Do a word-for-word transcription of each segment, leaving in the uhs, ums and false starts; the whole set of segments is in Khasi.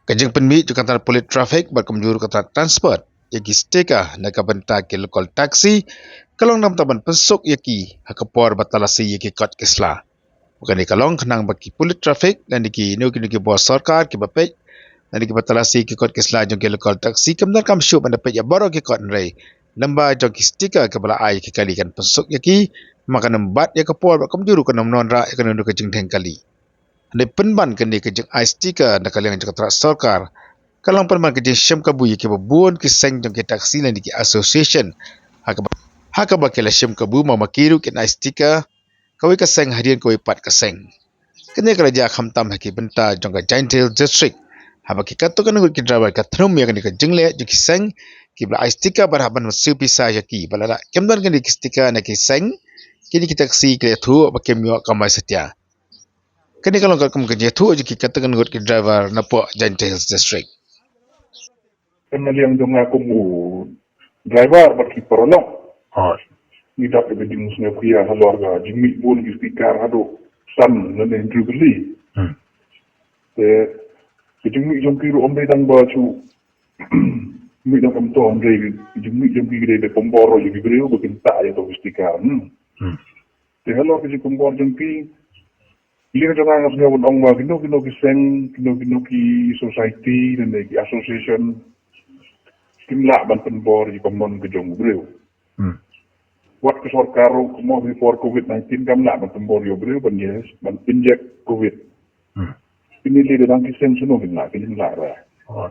Ka jingpynmih jong ka tnat pulit traffic bad kumjuh ruh ka tnat transport ïa ki sticker na ka bynta ki local taxi ka long namar ban pynsuk ïa ki ha ka por ba talasi ïa ki kot ki sla. Kane ka long khnang ba ki pulit traffic lane kino kino ki bor sorkar kiba peit lane kiba talasi ki kot ki sla jong ki local taxi kim donkam shuh ban da peit ïa baroh ki kot, hynrei lyngba jong ki sticker kiba la ai ïa ki kali kan pynsuk ïa ki, ma kan ym bat ïa ka por bad kumjuh ruh kan ym wanrah ïa kano kano ka jingdheng kali. Hynrei pynban kane ka jingai sticker na ka liang jong ka tnat sorkar ka long pynban ka jingshim kabu ïa kiba bun ki seng jong ki taxi lane ki association ha kaba, ha kaba ki la shim kabu ma ma ki ruh kin ai sticker kawei ka seng hadien kawei pat ka seng. Kane ka la jia khamtam ha ki bynta jong ka Jaintia Hills District, haba ki katto katne ngut ki driver ka thnum ïa kane ka jingleh jong ki seng kiba la ai sticker bad hap ban siew pisa ïa ki, bad lada kim don kane ki sticker na ki seng, kine ki taxi ki la ïathuh ba kim ïoh kamai satia. Kane ka long katkum ka jingïathuh jong ki katto katne ngut ki driver napoh Jaintia Hills District. Ka na liang jong nga kum u driver bad ki paralok, ngi dap da ka jingsngewkhia halor ka jingmih bun ki sticker haduh san lane hynriew tylli. Te ka jingmih jong ki ruh ym dei tang ba shu mih tang kumto, ym dei. Ka jingmih jong ki ka dei ban pynbor ïa ki briew ba kin tah ïa kato ka sticker. Te halor ka jingpynbor jong ki, liang jong nga nga sngew ban ong ba kino kino ki seng, kino kino ki society lane ki association kim lah ban pynbor ïa ka mon ka jong u briew. Wat ka sorkar ruh, ka mut before covid nineteen kam lah ban pynbor ïa u briew ban, yes, ban inject covid. Kine lei dang ki seng shuh kin lah, kin lah ra.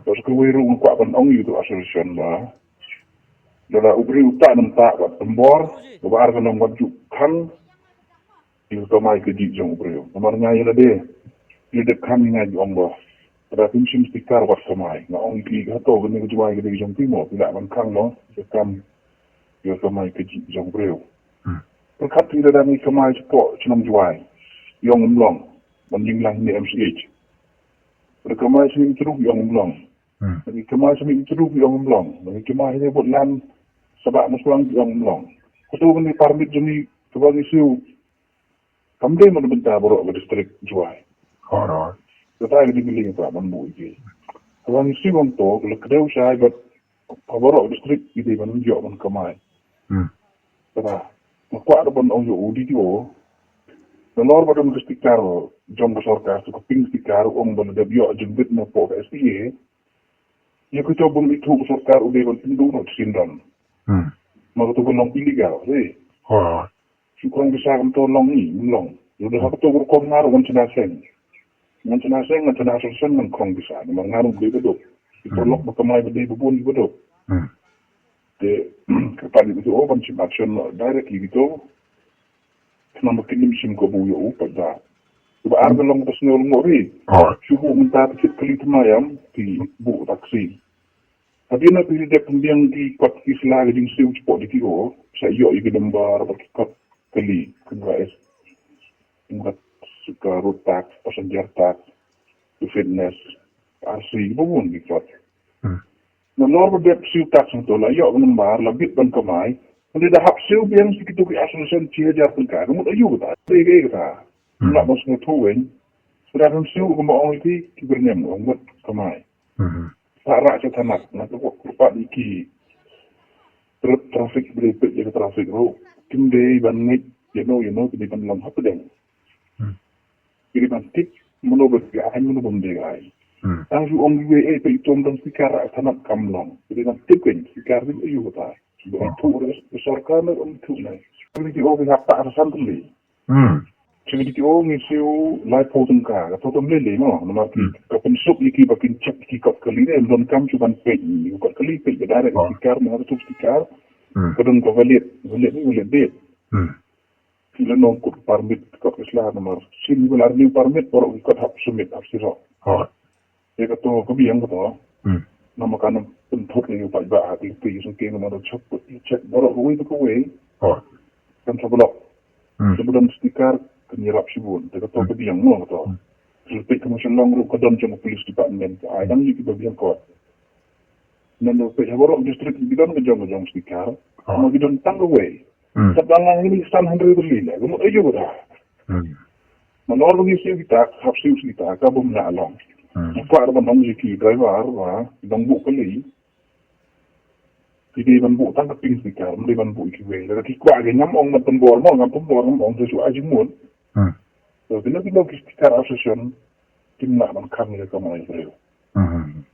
Te sa kawei ruh nga kwah ban ong ïa uto u association ba lada u briew u tah ne ym tah, wat pynbor. Kaba ar ka long wat ju khang ïa ka kamai kajih jong u briew. Namar nga ïa lade, ïa lade khang nga ju ong ba lada kim shim sticker wat kamai. Nga ong ïa ki, hato kane ka Jowai ka dei ka jong phi mo, phi lah ban khang mo ïa ka kam, ïa ka kamai kajih jong u briew. Pyrkhat phi, lada ngi kamai shapoh shnong Jowai, ïong ym long, ban jinglang ne M C H. Lada kamai sha Mihmyntdu ïong ym long. Lada ngi kamai sha Mihmyntdu ïong ym long. Lada ngi kamai hangne bad lan sha Bah Maswang ïong ym long. Kato kane permit jong ngi kaba ngi siew kam dei na ka bynta baroh ka district Jowai. Kata ka dei ka liang kaba ngi buh ïa ki. Kaba ngi siew kumto, ka la kdew shai bad ha baroh ka district ki dei ban ïoh ban kamai. Kata nga kwah ruh ban ong ïa u D T O, nalor ba don ka sticker jong ka sorkar, to ka pink sticker, ong ba la dep ïoh jingbit napoh ka S T A. Ïa kito bym ithuh ka sorkar, u dei ban pynduh noh shisien don. Ma kato ka long illegal, eh. Shu krong pisa kumto long ne ym long. Ïa da ha kato ka rukom nga ruh ngan shna seng. Ngan shna seng, ngan shna association, ngan krong pisa. Namar nga ruh dei baduk. Ki paralok ba kamai ba dei ba bun ki baduk. Te ka pat ïa kito ban shim action direct ïa kito. Khnang ba kin ym shim kabu ïa u paidbah. Kaba ar ka long ba sngew lyngngoh ri. Shu buh mynta phi thied kali thymmai, ym phi buh taxi. Hadien ba phi dep pynbiang ki kot ki sla, ka jingsiew shapoh D T O, sa ïoh ïa ki number bad ki kot kali, kumba S, kumba ka road tax, passenger tax, ki fitness, R C, kiba bun ki kot. Nalor ba dep siew tax hangto, la ïoh ka number, la bit ban kamai. Hynrei da hap siew biang sha kito ki association shi hajar tyngka, ka mut aïu kata, dei kaei kata. Ym lah ban sngewthuh wei. Lada phi siew, kumba ong ïa ki, ki byrngem, ong mut kamai. Sa rah sha thanat, nga kwah kyrpad ïa ki traffic, ba dei peit ïa ka traffic ruh, kim dei ban ngeit ïano ïano, ki dei ban long hapdeng. Ki dei ban tip mano ba dei ka aiñ, mano bym dei ka aiñ. Tang shu ong kiwei, eh, peit, to ym don sticker, rah sha thanat, kam long. Ki dei ban tip kein sticker dei aïu kata. Ba ithuh ruh ka sorkar ne ym ithuh ne. Ki dei ki ong ki hap tah sa san tylli. Ki dei ki ong ngi siew laiphew tyngka, kato kam lei lei mo. Namar ki, ka pynsuk ïa ki ba kin check ïa ki kot kali ne, ym donkam shu ban peit ïa ki kot kali, peit ka direct sticker, ma ka suk sticker. Ka don ka valid, valid ne valid date. Ki la nang kut permit kot ki sla namar sien ba la renew permit, baroh ki kot hap submit, hap sirok. Te kato ka biang kato. Namar kan ym pynthut ïa u paidbah ha ki, ki sngewsih namar da check, check baroh kawei pa kawei. Kan sa block. Te ba don sticker kan ïarap shibun. Te kato ka biang mo kato. Te peit ka ma Shillong ruh ka don jong ka police department. Ai dang ïa kiba biang kot. Ngan ïa peit ha baroh district ki don ka jong ka jong sticker. Ma ki don tang kawei. Sa ba nga ngi san hynriew tylli leh, ka mut aïu kata. Nalor ba ngi siew kita, hap siew kita, ka bym lah long. Hmm. Kwah ruh ban ong ïa ki driver ba dang buh kali. Ki dei ban buh tang ka pink sticker, ym dei ban buh ïa kiwei. Lada ki kwah ki, ngam ong ban pynbor mo, ngam pynbor, ngam ong, sa shu ai jingmut. Hmm. To kino kino ki sticker association kim lah ban khang ïa ka kamai briew. Hmm.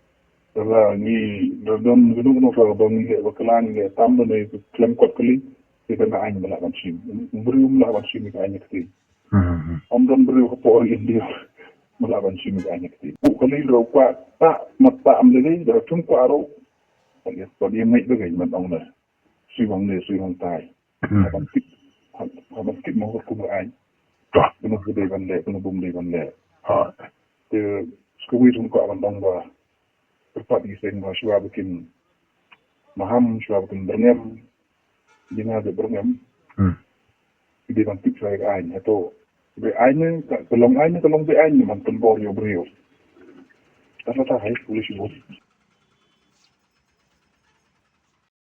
Lada ngi, lada don kino kino ka ba ngi leh bakla, ngi leh tam, lane ka khlem kot kali, te ka aiñ ba lah ban shim. Briew ym lah ban shim ka aiñ ka ktien. Hmm. Ym don briew hapoh ri India ba lah ban shim ka aiñ ka ktien. Buh kali ruh kwah, ta mat ta, ym dei, lada kim kwah ruh, pat ïa, pat ïa ngeit ba ka, ban ong na sui bang ne, sui bang tai. Hmm. Haba tip, haba tip mo kum aiñ. Kano ka dei ban leh, kano bym dei ban leh. Ha. Te sa kawei ruh kwah ban ong ba kyrpad ïa ki seng ba shuwa ba kin maham, shuwa ba kin byrngem, dina ba byrngem. Hmm. Ki dei ban tip shuwa ïa ka aiñ, hato ba aiñ ne ka, ka long aiñ ne ka long ba aiñ ne ban pynbor ïa u briew. Ka sa ta hai police vote.